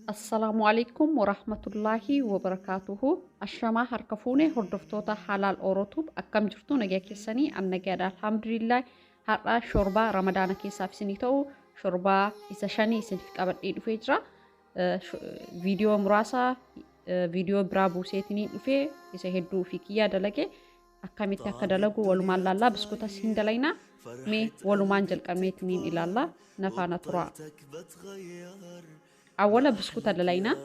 Assalaamu alaikum warahmatullaahi wabarakaatuhu. Ashamaa harka fuune hordoftoota Halaal Orootuub, akkam jirtu? Nagaa keessanii? An nagaadha, alhamdulillah. Har'a shorbaa Ramadaana keessaaf isinii ta'u, shorbaa isa shanii isiniif qabadhee dhufee jira. Viidiyoo muraasa viidiyoo biraa buuseetinii dhufee isa hedduu fi kiyyaa dalage akkamitti akka dalagu walumaan laallaa. Biskuutas hin dalaynaa, mee walumaan jalqabneetiniin ilaallaa, nafaana turaa. Awwala biskuuta dalaynaa.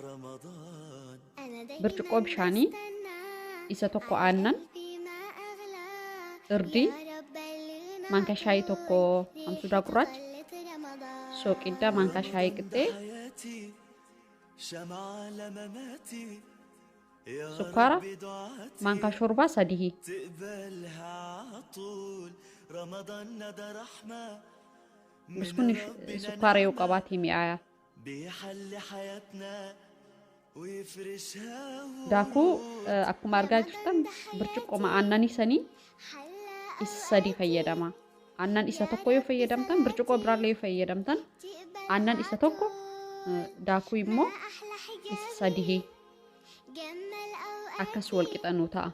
Birciqoo bishaanii isa tokko, aannan, irdii, maankaa shaayii tokko hamsuudaa gurraacha, sooqidda maankaa shaayii qixxee, sukkaara maankaa shorbaa sadii. Biskuunni sukkaara yoo qabaate mi'aaya. Daakuu akkuma argaa jirtan birciqqooma aannanii sanii isa sadii fayyadama. Aannan isa tokko yoo fayyadamtan, birciqqoo biraallee yoo fayyadamtan, aannan isa tokko, daakuu immoo isa sadii, akkas wal qixanuu ta'a.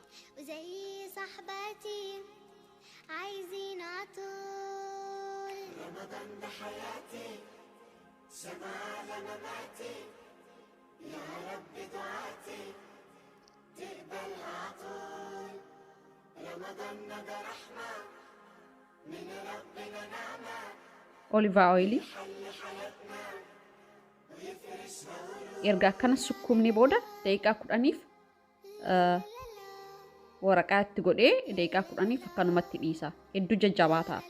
Olive oil erga akkana sukkuumne booda daqiiqaa 10f waraqaa itti godhee daqiiqaa 10f akkanumatti dhiisa. Hedduu jajjabaa ta'a.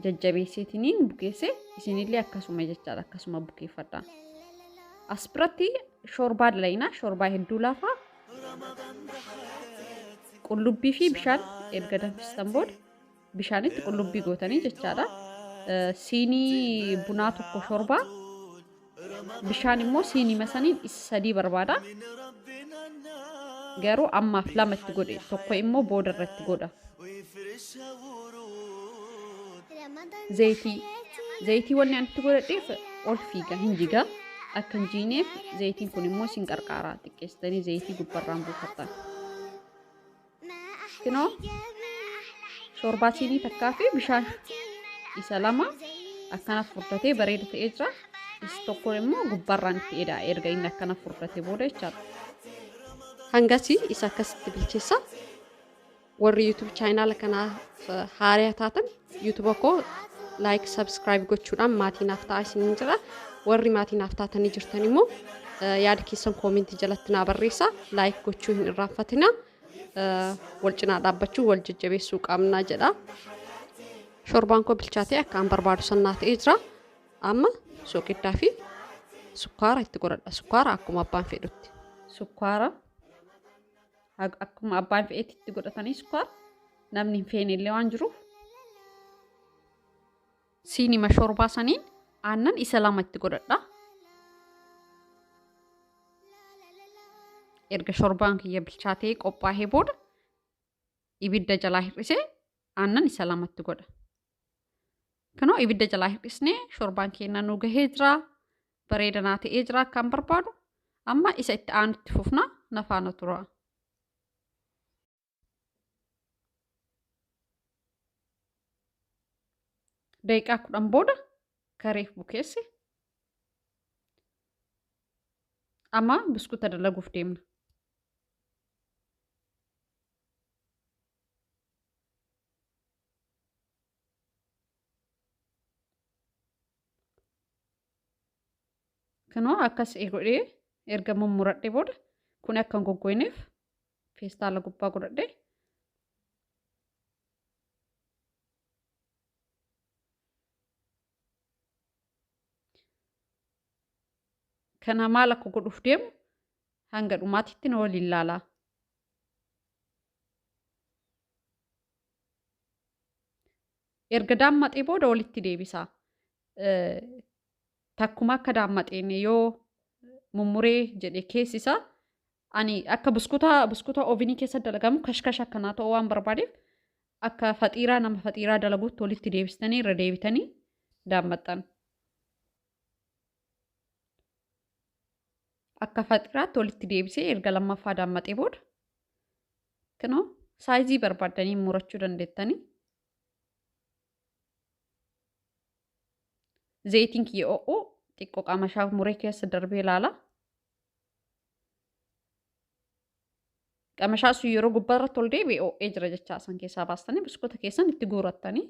Jajjabeesseetiniin bukeesse, isinillee akkasuma jechaadha, akkasuma bukeeffadha. As biratti shorbaa dalaynaa, shorbaa hedduu laafaa. Qullubbii fi bishaan erga danfistan booda bishaanitti qullubbii gootanii jechaadha. Siinii bunaa tokko shorbaa, bishaan immoo siinii masaniin isa sadii barbaada. Garuu ammaaf lama itti godhe, tokko immoo booda irratti godha. Zayitii, zayitii wanni ani itti godhadheef ol fiiga, hin jiga. Akka hin jiineef zayitiin kun immoo isin qarqaaraa, xiqqeessitanii zayitii gubbarraan buufattan. Kinoo shorbaa siinii takkaa fi bishaan isa lama akkana furdatee bareeda ta'ee jira. Isa tokko immoo gubbarraan itti edaa erga inni akkana furdatee booda jechaadha. Hangasii isa akkasitti bilcheessa. Warri YouTube channel kanaaf haaraa taatan YouTube koo like, subscribe gochuudhaan maatii naaf ta'aa isiniin jira. Warri maatii naaf taatanii jirtan immoo yaada keessan koomentii jalatti naa barreessaa. Like gochuu hin irraanfatina. Wal cinaa dhaabbachuu, wal jajjabeessuu qabna jedha. Shorbaan koo bilchaatee akka an barbaadu sannaa ta'ee jira. Amma soqiddaa fi sukkaara itti godhadha. Sukkaara akkuma abbaan fedhutti. Sukkaara akkuma abbaan fedhetti itti godhatanii, sukkaara namni hin feene illee waan jiruuf. Siinima shorbaa saniin aannan isa lama itti godhadha. Erga shorbaan kiyya bilchaatee qophaa'ee booda ibidda jalaa hir'isee aannan isa lamatti godha. Kanoo ibidda jalaa hir'isnee shorbaan keenya nu gahee jira. Bareeda naa ta'ee jira akkaan barbaadu. Amma isa itti aanutti fufna, na faana tura. Daqiiqaa 10 booda kareef bukeesse. Amma biskuta dalaguuf deemna. Kunoo akkas godhee erga mummuradhee booda, kun akka hin goggoineef feestaala gubbaa godhadhee, kana maal akka godhuuf deemu hanga dhumaatitti na waliin laalaa. Erga daammaxee booda walitti deebisa. Takkuma akka daammaxeen yoo mummuree jedhe keessi isaa ani akka buskuta ovenii keessa dalagamu kashkash akkanaa ta'uu waan barbaadeef, akka faxiiraa nama faxiiraa dalaguutti walitti deebistanii irra deebitanii daammaxxan. Akka faxiraatti walitti deebisee erga lammaffaa daammaxee booda kunoo saayizii barbaaddanii murachuu dandeettanii. Zayitiin kiyya ho'u xiqqoo qamashaa muree keessa darbee ilaala. Qamashaa sun yeroo gubbaa irratti ol deebi'e ho'ee jira jechaa san keessaa baastanii buskuta keessan itti guurattanii.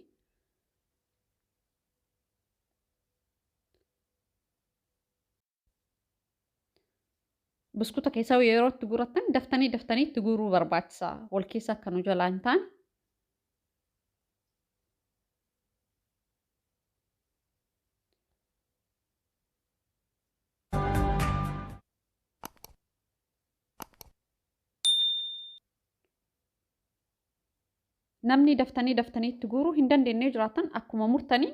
Buskuta keessaa yeroo itti guurattan daftanii daftanii itti guuruu barbaachisa. Wal keessa akka nu jalaa hin taane. Namni daftanii daftanii itti guuruu hin dandeenye jiraatan akkuma murtanii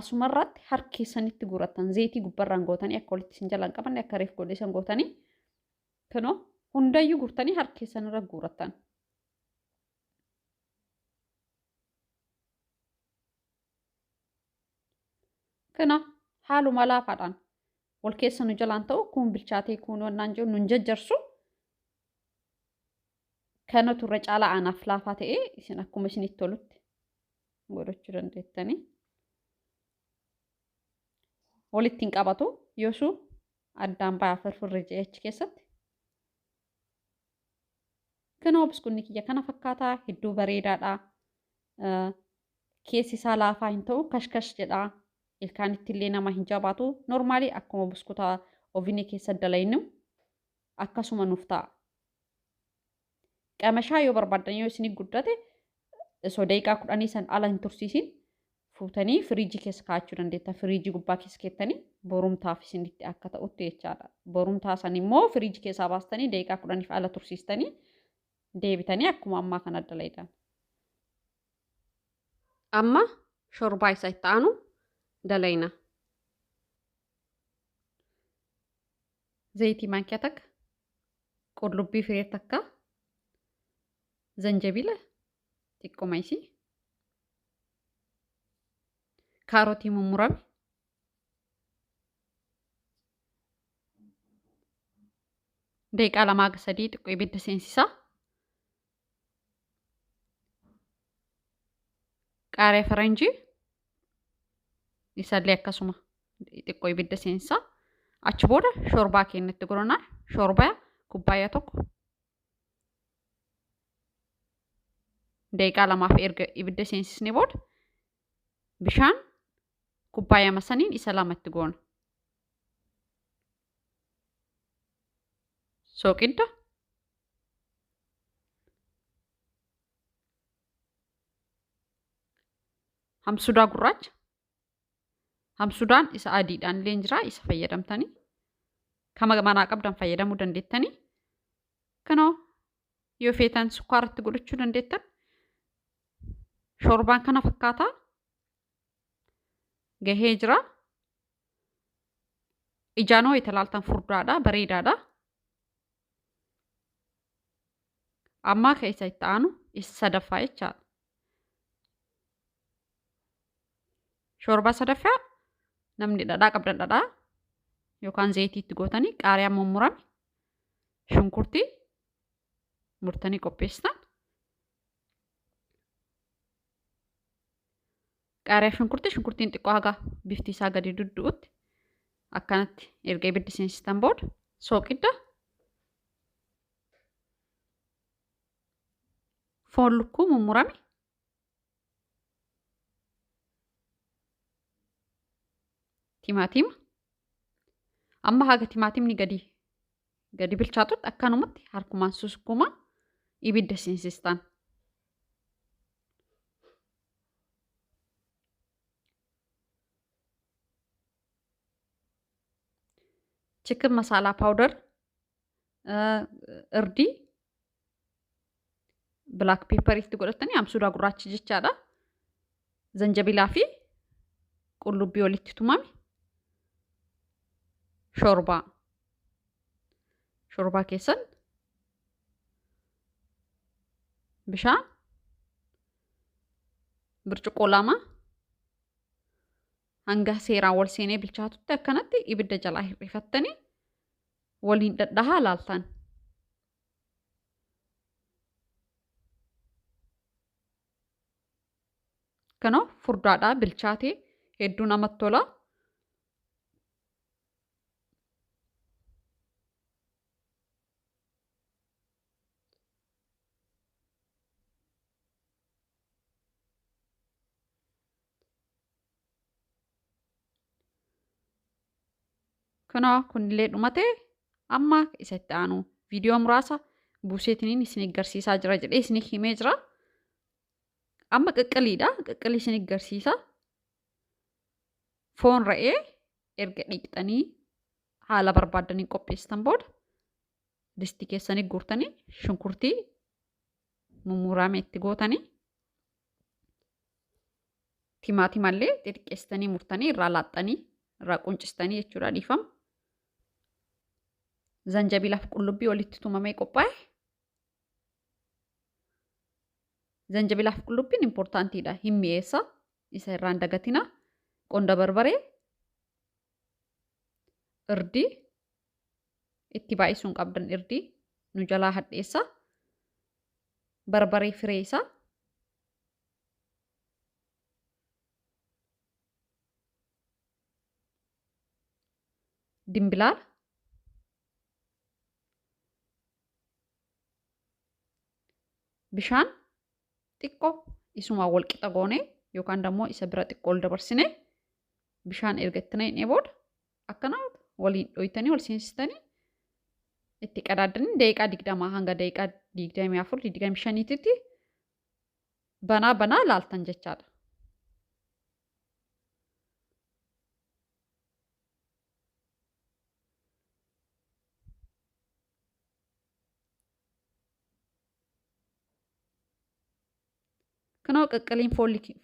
asumarratti harka keessanitti guurattan zayitii gubbarraan gootanii akka walitti isin jalaan qabanne akka reef godhe isan gootanii kunoo hundayyuu guurtanii harka keessanirra guurattan. Kunoo haaluma laafaadhaan wal keessa nu jalaan ta'u kun bilchaatee kun wannaan jiru nun jajjarsu. Kanatu irra caalaa anaaf laafaa ta'ee isin akkuma isinitti tolutti godhachuu dandeettanii. Walitti hin qabatu yoosuu addaan bayaa firfirri jedhee achi keessatti. Kunoo buskunni kiyya kana fakkaataa hedduu bareedaadha. Keessi isaa laafaa hin ta'u kashkash jedha. Ilkaanitti illee nama hin jabaatu. Noormaalii akkuma buskuta ovinii keessa dalaynu akkasuma nuuf ta'a. Qamashaa yoo barbaaddan yoo isinii guddate osoo daqiiqaa 10 san ala hin tursiisin fuutanii firiijii keessa kaa'achuu dandeetta. Firiijii gubbaa keessa keettanii borumtaaf isinitti akka ta'utti jechaadha. Borumtaa san immoo firiijii keessaa baastanii daqiiqaa 10 ala tursiistanii deebitanii akkuma ammaa kana dalaydan. Amma shorbaa isa itti aanu dalayna. Zayitii maankiyaa takka, qullubbii firee takka, zanjabila xiqqooma isii, kaarotii mummurame, daqiiqaa 2 haga 3 xiqqoo ibidda seensisaa. Qaariyaa faranjii isallee akkasuma xiqqoo ibidda seensisaa. Achi booda shorbaa keenyatti godhanaa. Shorbaa kubbaayyaa tokko daqiiqaa 2 erga ibidda seensisnee booda bishaan kubbaayyaa saniin isa 2tti goona. Soqidda hamsudaa gurraacha hamsudaan isa adiidhaan illee jira isa fayyadamtanii kama manaa qabdan fayyadamuu dandeettanii. Kunoo yoo feetan sukkaaratti godhachuu dandeettan. Shorbaan kana fakkaataa gahee jira. Ijaanoo itti ilaaltan furdaadha, bareedaadha. Amma keessa itti aanu isa sadaffaa jechaadha. Shorbaa sadaffaa namni dhadhaa qabdan dhadhaa yookaan zayitii itti gootanii qaariyaa mummurame shunkurtii murtanii qopheessitan. Qaariyaa shunkurtii shunkurtiin xiqqoo haga bifti isaa gadi duddu'utti akkanatti erga ibidda seensistan booda sooqidda foon lukkuu mummurame timaatima amma haga timaatimni gadi bilchaatutti akkanumatti harkumaan susukkumaa ibidda seensistan. Chicken masala powder, irdii, black pepper itti godhatanii hamsuudaa gurraacha jechaadha. Zanjabilaa fi qullubbii walitti tumame. Shorbaa. Shorbaa keessan bishaan birciqoo 2 hanga seeraan wal seenee bilchaatutti akkanatti ibidda jalaa hir'ifattanii Waliin dhadhahaa laaltan. Kanoo furdaadhaa bilchaatee hedduu namatti tola. Kunoo kunillee dhumate amma isa itti aanu viidiyoo muraasa buuseetiniin isin agarsiisaa jira jedhee isin himee jira. Amma qiqqiliidha. Qiqqilii isin agarsiisa. Foon re'ee erga dhiqxanii haala barbaaddanii qopheessitan booda distii keessanii guurtanii shunkurtii mummurame itti gootanii timaatimallee xixiqqeessitanii murtanii irraa laaxxanii irraa quncistanii jechuudha dhiifama. Zanjabilaaf qullubbii walitti tumamee qophaa'e. Zanjabilaaf qullubbiin importantiidha. Hin mi'eessa. Isa irraa hin dagatina. Qonda barbaree, irdii itti baay'isuun qabdan irdii nu jalaa hadheessa. Barbaree firee isaa. Dimbilaala. Bishaan xiqqoo isumaan wal qixa goonee yookaan immoo isa bira xiqqoo ol dabarsine bishaan erga itti naqnee booda akkana waliin dhoytanii wal seensistanii itti qadaaddanii daqiiqaa 20 hanga daqiiqaa 24 25tti banaa banaa laaltan jechaadha. Kunoo qiqqiliin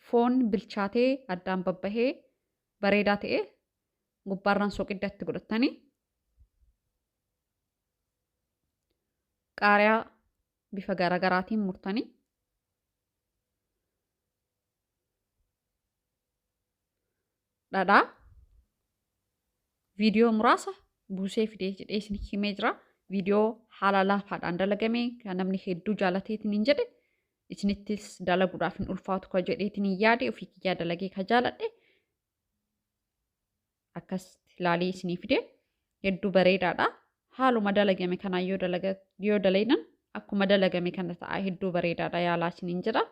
foon bilchaatee addaan babbahee bareedaa ta'e gubbaarraan soqidda itti godhatanii qaariyaa bifa garaagaraatiin murtanii dhadhaa viidiyoo muraasa buusee fidee jedhee isin himee jira. Viidiyoo haala laafaadhaan dalagame kan namni hedduu jaalateetiin hin jedhe isinittis dalaguudhaaf hin ulfaatu ka jedheetiin hin yaade ofii kiyyaa dalagee ka jaaladhe akkas ilaalee isinii fide hedduu bareedaadha. Haaluma dalagame kanaan yoo dalaynan akkuma dalagame kana ta'a hedduu bareedaadha yaalaa isiniin jedha.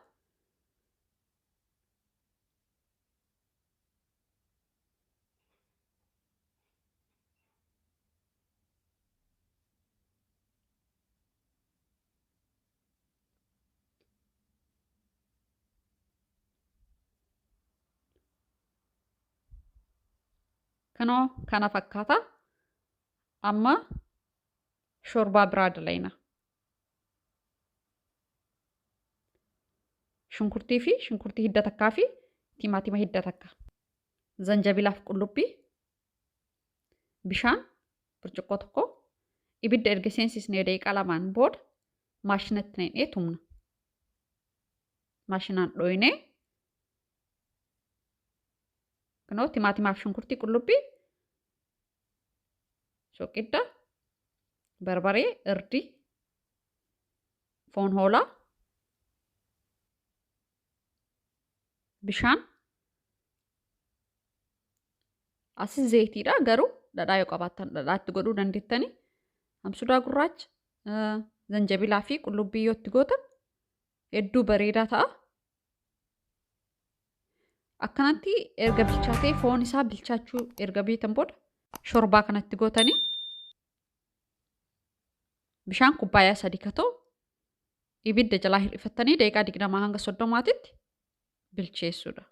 Kunoo kana fakkaata. Amma shorbaa biraa dalayna. Shunkurtii fi shunkurtii hidda takkaa fi timaatima hidda takka. Zanjabilaaf qullubbii, bishaan burcuqqoo tokko, ibidda erga seensisnee daqiiqaa 2 booda maashinatti naqnee tumna. Maashinaan dhoynee kunoo timaatimaaf shunkurtii qullubbii, soqidda, barbaree, irdii, foon hoolaa, bishaan, asis zayitiidha garuu dhadhaa yoo qabaattan dhadhaa itti godhuu dandeettanii hamsudaa gurraacha, zanjabilaa fi qullubbii yoo itti gootan hedduu bareedaa ta'a. Akkanatti erga bilchaatee foon isaa bilchaachuu erga beektan booda shorbaa kanatti gootanii bishaan kubbaayyaa 3 ka ta'u ibidda jalaa hir'ifattanii daqiiqaa 20 hanga 30tti bilcheessuudha.